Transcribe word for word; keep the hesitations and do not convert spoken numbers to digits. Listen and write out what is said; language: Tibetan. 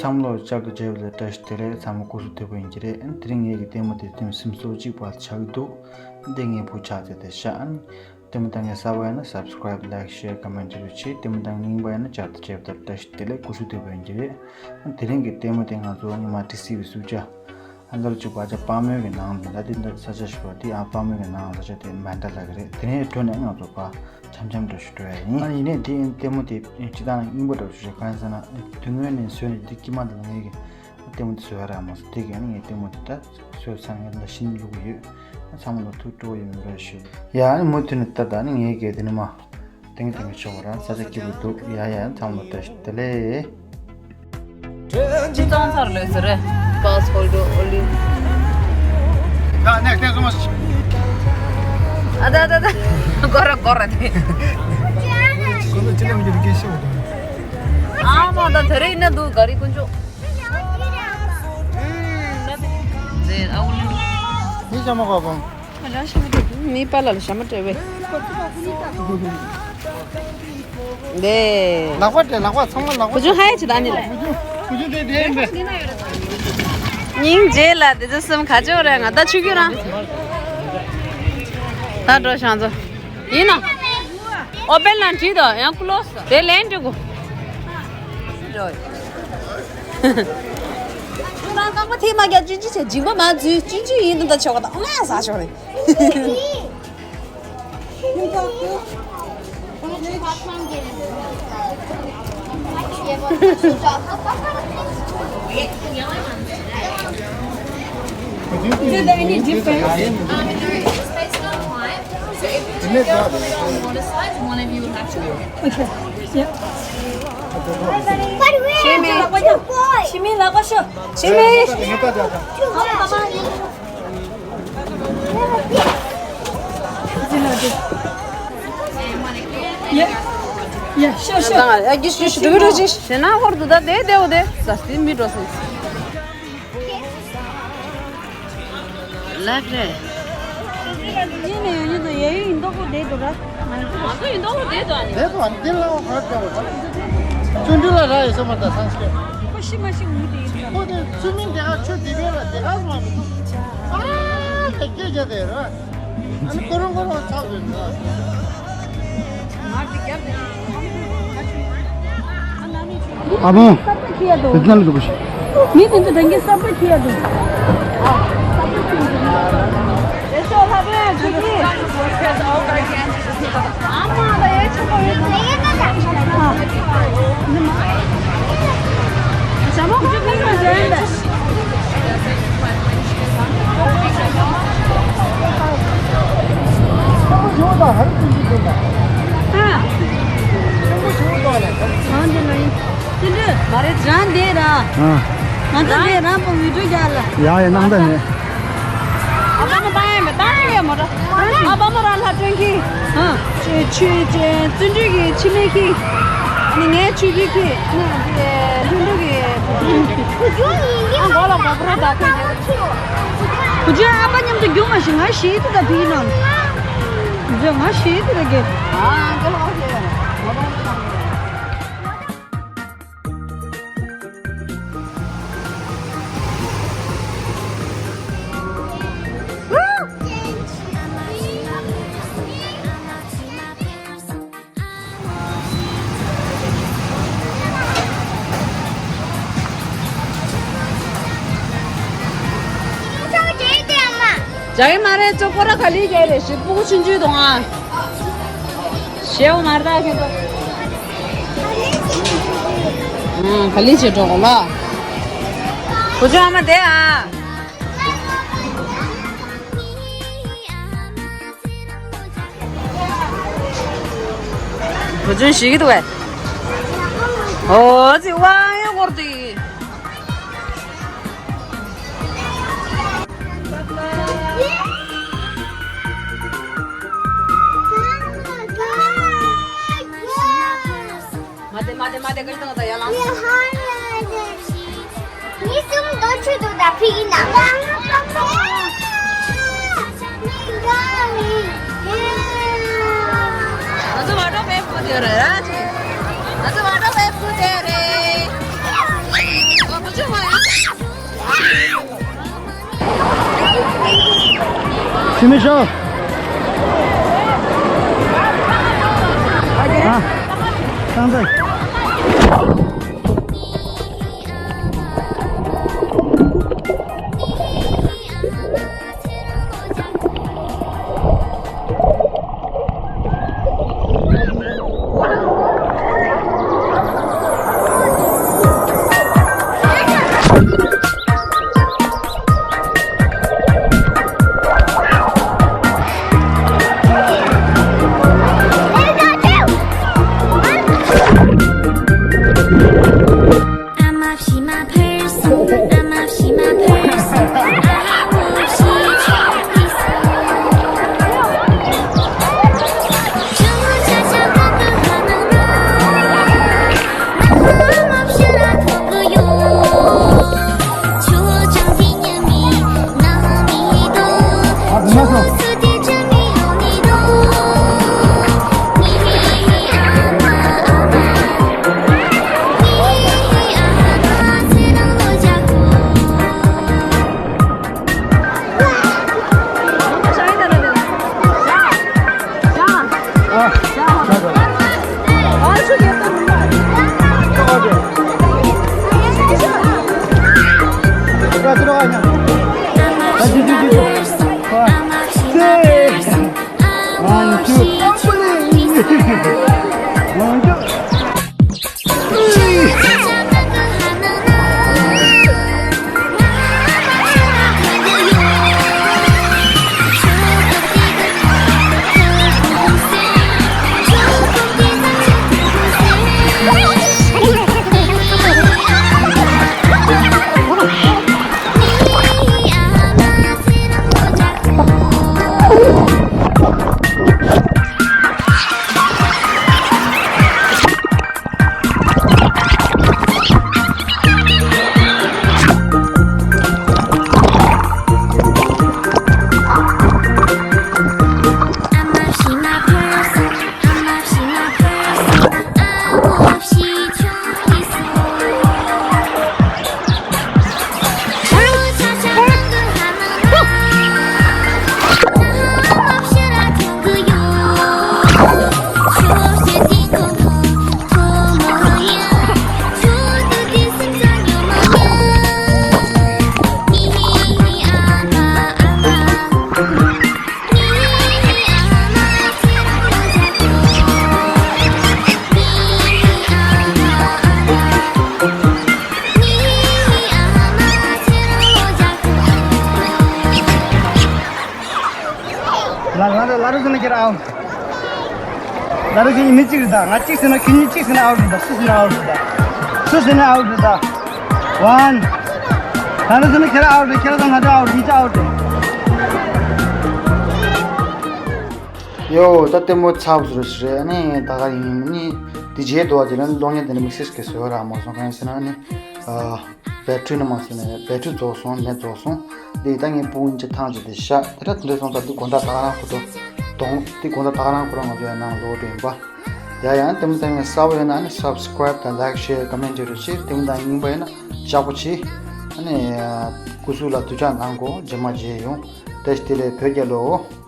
བསམ་བློ་བསྐྱར་དུ་བརྗེ་བ་ལ་བཀྲ་ཤིས་བདེ་ལེགས། ཚང་མ་སྐུ་གཟུགས་བདེ་པོ་ཡིན་གྱི་རེད། དེ་རིང་ངེད་ཀྱི་ལྟད་མོ་དེ་ཐེངས་སུམ་ཅུ་སོ་གཅིག་པ་ཆགས་ཀྱི་འདུག་འདི་ངའི་བུ་ཆགས་ཚེ་དེ་ཤག་ལྟད་མོ་ལྟ་མཁན་གསར་པ་ཡིན་ན་subscribe, like, share, comment བྱེད་རོགས་གྱིས། ལྟད་མོ་ལྟ་མཁན་རྙིང་པ་ཡིན་ན་བསྐྱར་དུ་བརྗེ་བ་ལ་བཀྲ་ཤིས་བདེ་ལེགས། སྐུ་གཟུགས་བདེ་པོ་ཡིན་གྱི་རེད། དེ་རིང་གི་ལྟད་མོ་དེ་ང་ཚོ་ཉི་མ་ཊི་སི་ཝི་སུ་ཇ། ཨ་ལོར་གཅིག་པ་ཅག་དཔའ་མོའི་གི་ནང་དུ་ད་དེ་འདྲ་ས་ཆ་ཞིག་པ་དེ་ཨ་དཔའ་མོའི་གི་ནང་ས་ཆ་དེ་མན་ཌ་ལ་གི་རེད། དེ་ནས་འགྲོ་ནས་ང་ཚོ་ཕར་འཆམ་འཆམ་འདྲ་ཞིག་འགྲོ་ཡ་ཡིན། ཨ་ཡིན་ནས་དེ་ལྟད་མོ་དེ་སྤྱི་བཏང་རྙིང་པ་འདྲ་ཞིག་རེད། གང་ཡིན་ཟེར་ན་དོན་དངོས་ནས་བཟོས་ནས་འདི་དཀྱིལ་མ་འདི་ལ་ངས་གི་ལྟད་མོ་དེ་བཟོ་ཡ་རག་མ་སོང་། དེ་གས་ནི་ངས་ལྟད་མོ་དེ་ད་བཟོས་ཚར། ངས་ད་ཤིན་བླུག་གི་ཡོད། ཚང་མ་ལ་ཐུགས་སྤྲོ་བོ་ཡོད་མེད་འདྲ་ཞུ། ཡ་ཨ་ནི་མུ་མཐུད་ནས་ད་ད་ནི་ངས་གས་དེ་ནི་མ། ཏིང་ཏིང་ཆོག་ར་ས་ཆ་སྐྱིད་པོ་འདུག་ཡ་ཡ་ཚང་མ་བཀྲ་ཤིས་བདེ་ལེགས། ཅི་ཙང་ཚར་ལོས་ཟེར་རེད། པཱ་སི་ཧོལ་ཌར་ཨོ་ལི། ད་ནས་བལྟས་སོང་། ཨ་ད་ད་ད། སྒོ་ར་སྒོ་ར་དེ། ཁོ་ཚོ་ཅི་ལ་མི་འགྱུར་སྐད་ཤོད་དང་། ཨ་མ་ད་དེ་རེད་ན་འདུག་ག་རི་དཀོན་མཆོག་ཨུམ་ད་དེ། ཟེར་ཨ་ཨོ་ལི། མི་ཤ་མ་གོ་བམ། མི་པཱ་ལགས་ལ་ཞྭ་མོ་སྤྲད་པས། ལག་པ་སྤྲད། ལག་པ་ཚང་མ་ལག་པ། བུ་ཆུང་ཧ་ཡ་ཆེ་ད་ནི་ལ། བུ་ཆུང་བུ་ཆུང་དེ་དེ་ཡིན་པས། སྙིང་རྗེ་ལ་དེ་ཚོ་སེམས་ཁ་ཆེ་བ་རེད། ང་ད་ཆུ་རྒྱུན་རང་། ད་འགྲོ་ཤང་ཚོ། ཡིན་ན། ཨོ་པན་ལ་བྲིས་དང་ཡང་ཀློ་ས་དེ་ལན་འགྲིག་གོ། ཁྱོད་རང་རྐང་པ་ཐེངས་མ་རྒྱག་ཅུན་ཅུན་བྱས་འཇིགས་པ་མ་འཛུལ། ཅུན་ཅུན་ཡིན་དུ་ད་ཆོག་ག་ད་ཨོ་ང་ཟ་ཆོག་རེད། Is there any difference? Um, there is, it's based on height. So if you two girls want to go on water slides, one of you would have to go. Okay. Yep. But we are two boys. Jimmy, ལག་པ་ཤོ། Jimmy. Two boys. Yeah. Yeah, sure, sure. ད་ང་ཨ་ཀི་ཤུ་ཤུ་རུ་རུ་ཅི་ཞེ་ན་ཧོར་དུ་ད་དེ་དེའོ་དེ་ས་སྟེང་མི་འགྲོ་སོང་། ལབ་རེད། ཡིན་ནས་ཡིན་དུ་ཡ་ཡིན་མདོག་པོ་བསྡད་འདུག་ར། ང་ཚོ་ཡིན་མདོག་པོ་བསྡད་འདུག་ཨ་ནི། བསྡད་འདུག་ཨ་ནི་འདི་ལ་བར་འགྲོ་བ། བརྩོན་འགྲུས་ལ་རག་ཡོད་ས་མ་ད་སང་སྐྱོད། ཁོ་ཤི་མ་ཤི་ངུ་དེ་ཡིན་ས། ཁོ་དེ་ཚུལ་མིན་དེ་ག་ཆུ་དེ་བས་ལ་དེ་ག་སོང་བ་མི་འདུག་ཨ་ལས་སྐད་རྒྱག་དེ་ར། ཨ་ནི་ཀོ་རོང་ཀོ་རོང་ཚགས་ཟེར་འདུག་ཨ་མོ། དེ་ཚང་མི་འདུག་གོ་ཤི། མི་དེ་ཚོ་དེང་གི་གསར་པ་ཁྱེར་ཡ་འདུག་ཨ། ཅི་འདྲ། མ་རེད་རང་འདི་ར། ཨ། ང་ཚོ་འདི་རང་པོ་བི་ཌིའོ་རྒྱག་ལ། ཡ་ཡ་གནང་ད་ནི། ཨ་ཕ་མ་བཏང་ཡ་མེད་བཏང་ཡ་མོ་ར། ཨ་ཕ་མ་རང་ལྷ་སྒྲོན་གྱི། ཨ། ཆུ་ཆུ་ཆུ་བརྩོན་འགྲུས་ཀྱི་འཆི་མེད་ཀྱི། ནི་ངའི་ཆུ་རྒྱུད་ཀྱི། ནི་ལྷུན་གྲུབ་ཀྱི། ཨ་མགོ་ལ་མགོ་པོ་ར་བདག་པོ་ཡོད། བུ་ཆུང་ཨ་ཕ་མཉམ་དུ་རྒྱུག་མ་ཤེས་ང་ཤེས་དུ་ད་ཕི་ནང་། བུ་ཆུང་ང་ཤེས་དུ་ད་གེ། ཨ་མགོ་ལ་མགོ་ཤེས། རྒྱ་ཡིག་མ་རེད། ཅོ་ཀོ་ར་ག་ལི་རྒྱ་རེད། ཞིག་སྤུ་གུ་ཆུང་ཆུང་དང་ཨ། ཞེ་བོ་མར་ད་ཁྱོད་ཚོ། ཨ་ག་ལི་བྱེད་འགྲོ་གོ་ལ། བུ་ཆུང་ཨ་མ་དེ་ཨ། བུ་ཆུང་ཞིག་འདུག་གས། ཨོ་ཙི་ཝང་ཡོད་སྐོར་དེ། མ་དེ་མ་དེ་མ་དེ་ག་ཤི་ད་ང་ད་ཡ་ལང་། མི་གསུམ་རྡོ་ཆུ་དུ་ད་ཕི་ཡིན་ན། ང་ཚོ་ཝ་ཊར་བེབ་ཁུ་དེ་རེད་ར་ཅི། ང་ཚོ་ཝ་ཊར་བེབ་ཁུ་དེ་རེད། ཕྱི་མི་ཤོག་ཨ། ཏང་ཏང་། ལ་ལ་ལ་རུ་ཟིན་ཁྱེར་ཨའོ། ལ་རུ་ཟིན་མི་གཅིག་རེད་ད། ང་གཅིག་ཟིན་ན་ཁྱེད་གཉིས་གཅིག་ཟིན་ན་ཨའོ་རེད་ད། སུ་ཟིན་ན་ཨའོ་རེད་ད། སུ་ཟིན་ན་ཨའོ་རེད་ད། ཝན། ལ་རུ་ཟིན་ཁྱེར་ཨའོ་རེད། ཁྱེར་ད་ང་ཚོ་ཨའོ་རེད། གཉིས་ཆ་ཨའོ་རེད། ཡོ། ད་ལྟད་མོ་ཚར་བཟོ་རེད་ཞིག་རེད། ཨ་ནི་ད་ག་ཡིན་ནི་དེ་རྗེས་དུ་བ་དེ་ལ་གློག་བརྙན་དེ་འདྲ་དམིགས་བསལ་གྱི་བཟོ་ཡ་རག་མ་སོང་། གང་ཡིན་ཟེར་ན་ཨ་ནི་ཨ། བེ་ཊི་རི་ནི་མ་སོང་ནས་བེ་ཊི་རི་རྫོགས་སོང་། ནེ་རྫོགས་སོང་། འདི་ད་ངའི་སྤུ་གུ་གཉིས་ཆ་ཐང་ཆད་དེ་བཞག་དེ་འདྲ་དེ་འདྲ་སོང་ཙང་འདི་དགོང་དག་ད་ག་རང་ཁོ་ཐོ་གཏོང་། འདི་དགོང་དག་ད་ག་རང་ཁོ་རང་ང་ཚོ་ཡང་ནང་ལོག་འགྲོ་ཡིན་པ། ཡ་ཡང་ལྟད་མོ་ལྟ་མཁན་གསར་པ་ཡོད་ན་ནི་སབ་སི་ཀ་རེབ་དང་ལའིཀ་ཤེར་ཀོ་མེན་ཊི་རེ་བྱེད། ལྟད་མོ་ལྟ་མཁན་རྙིང་པ་ཡོད་ན་ལྕགས་པོ་བྱེད། ཨ་ནི་སྐུ་གཟུགས་ལ་སྡུག་ཅག་གནང་དགོས། རྗེས་མ་མཇལ་ཡོང་། བཀྲ་ཤིས་བདེ་ལེགས་བོད་རྒྱལ་ལོ།